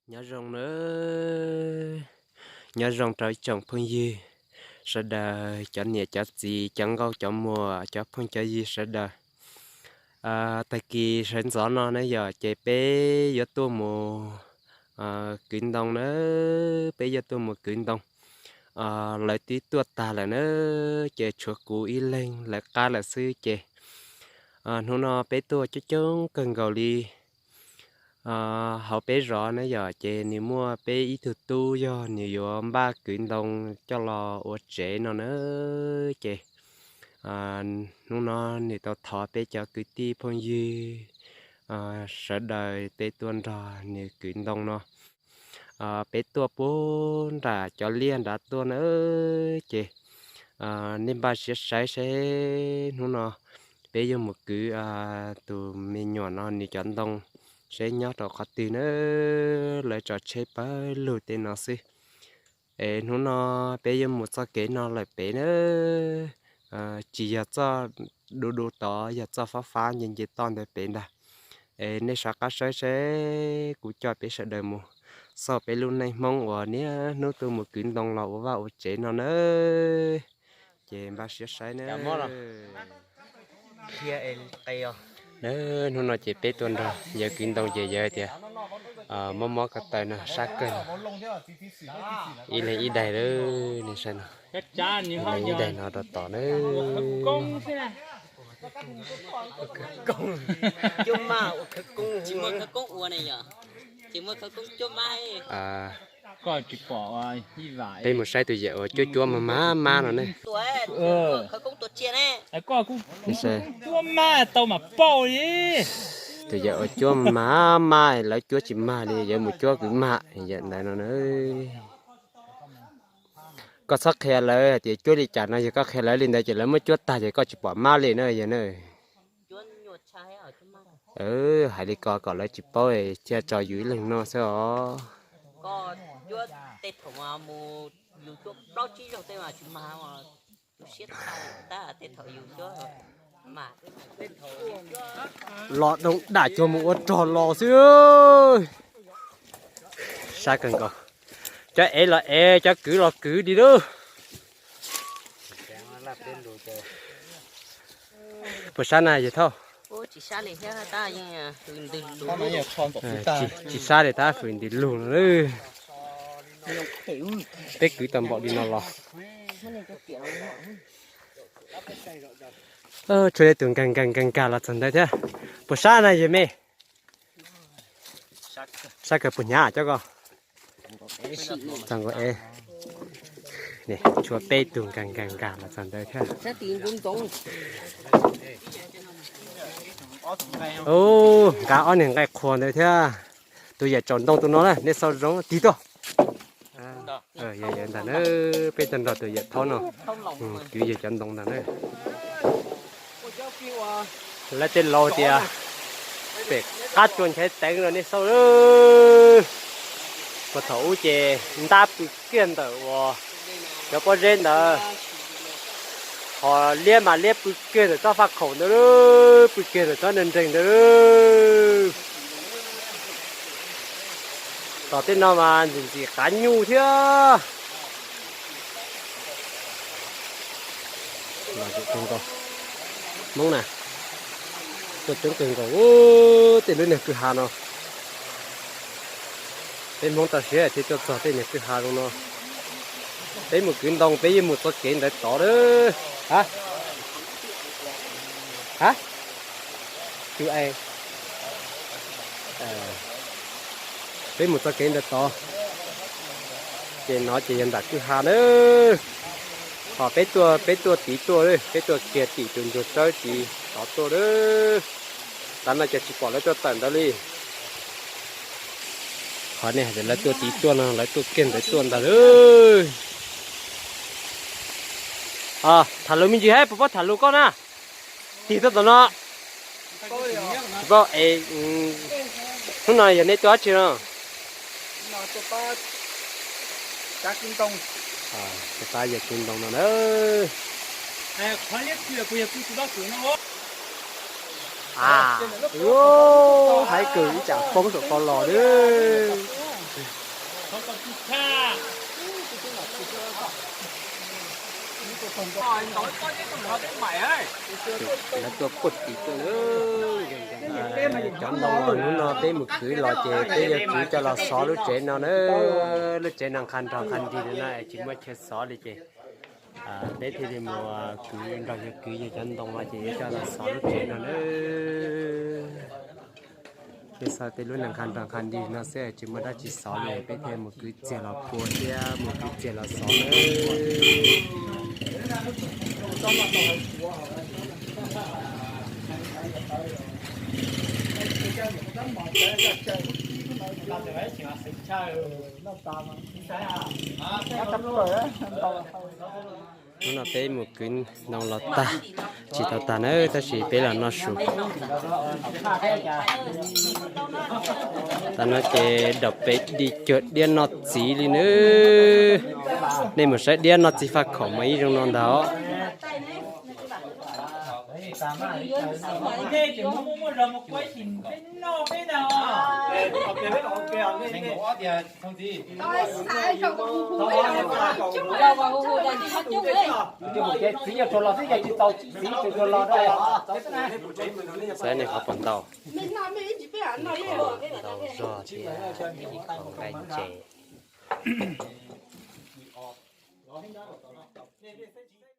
Nyob zoo nawb, nyob zoo rau ib tsoom phooj ywg sawv daws, cov niam cov txiv, cov nkauj cov muam, cov phooj cov ywg sawv daws. Tag kis sawv ntxov no na yom, ces peb yuav tuaj mus kwv ntoo na, peb yuav tuaj mus kwv ntoo. Lawv twb tuaj tag lawm na, ces tshuav kuv ib leeg lawv qab lawm xwb ces hnub no peb tuaj coob coob kawg nkaus li. Hauv peb zos na yom, ces nws muaj peb ib tug tub yog nws yuav npaj kwv ntoo coj los ua tsev no na, ces hnub no nws tau thov peb cov kwv tij phooj ywg sawv daws peb tuaj nrog nws kwv ntoo no. Peb tuaj puag nram cov liaj nrad tuaj na, ces nej npaj siab saib seb hnub no peb yuav mus kwv tus me nyuam no nws cov ntoo seb nyob rau qhov twg na, lawv tso tsheb pawg lug tej no xwb. Es hnub no peb yuav mus txoj kev no lawm pem na, tsis yog txoj du du tod, yog txoj fab fab nce nce toj ntawd pem ntag. Es nej sawv qab saib seb kuv coj peb sawv daws mus xauj peb lub neej Hmoob uas niaj hnub tuaj mus kwv ntoo los ua vaj ua tsev no na. Ces npaj siab saib na. Hnub no ces peb tuaj nrog yawg kwv ntoo ces yawg tias mob mob ko taw no sab kawg no. Ib leeg ib daig lawm, nej saib no, ib leeg ib daig no rau tom na. Peb mus saib tus yawm uas cuab cuab mas mab mab no ne. Tus yawm uas cuab mas mab mab, lawv cuab tsis mag li, yawg mus cuab kwv mag yawm ntawd no na. Koj txhob qhia lawv hais tias cuab li cas no, yog koj qhia lawv li ntawd ces lawv muab cuab tag ces koj tsis pom mab li na yawg na. Hais li ko kom lawv tsis paub thiaj tso yus ib leeg noj xwb os. Los doog dam cuag mus ua rog los xwb. Sab kawg nkaus. Cov ev los ev, cov kwv los kwv li lub. Puas sab na yawg Thauj? Tsis sab li tab, fwm ntws lug no. Peb kwv tau npaum li no los. Tshuav tus nkag nkag nkag nkag los txog ntawd thiab. Puas sab na yawg me? Sab kawg puas hnyav cov ko? Txog nkaus es. Tshuav peb tug nkag nkag nkag los txog ntawd thiab. Nkag ob niag nqaij qhuav ntawd thiab. Tus yawm tsaus ntoo tus no na, nej xauj zoo tig tuaj. Yawm ntag na, peb tuaj nrog tus yawm thaub no kwv yawg cov ntoo ntag na. Lawv tej laus tias pem qab tsua nchaiv teev no nej xauj. Puag thaum ub ces ntab pw kiag ntawm uas cov pob zeb ntawd, ho liab mas liab pw kiag ntawm tsob faj khaum ntawd, pw kiag ntawm tsob nreeg nreeg ntawd. Tom tej no mas ntxim ntxim qav nyuj thiab. Hmoob na, tuaj coob kawg nkaus tej lub niag kwj ha no. Peb Hmoob toj siab thiaj tuaj txog tej niag kwj ha zoo no. Peb mus kwv ntoo peb yeej mus txoj kev ntawd tod lawm. Ha? Ha? Peb mus txoj kev ntawd tod, ces no ces yog nram kwj ha na. Ho peb tuaj, peb tuaj tid tuaj, peb tuaj kiag tim tus ntsuag tsawb tid tod tuaj. Tav no ces tsis pom lawv tuaj tawm ntawd li. Qhov nej hais tias lawv tuaj tid tuaj no, lawv tuaj kiag ntawd tuaj ntag lauj. Tham lus me ntsis hab, puas paub tham lus koj na? Tig tuaj tom no. Tsis paub es, hnub no yog nej tuaj dab tsi no? Tuaj pab yawg kwv ntoo no na. Haib kawg ib tsam poob saum ko los lawm. Lawv tuaj puag tim tuaj na. Cov ntoo los hnub no peb mus kwv los ces peb yuav kwv coj los xov lub tsev no na. Lub tsev no nqha nrog nqha nrig no na, tsis muaj chaw xov li ces peb thiaj li mus kwv nrog yawg kwv yawg cov ntoo no ces yuav coj los xov lub tsev no na. Peb xov tej lub nees nqha nrog nqha nrig no xwb tsis muaj dab tsi xov li, peb thiaj mus kwv txiag los pua thiab mus kwv txiag los xov na. Hnub no peb mus kwv ntoo los tag, tsis tau tag na tab sis peb los noj su. Tam no ces dam pem di cuag diab noj txiv li nawb. Nej mus saib diab noj txiv faj khaum mas ib zoo no ntag. Saib nej qhov puas ntau. Ntau zog thiab, ib qho nqaij ntses.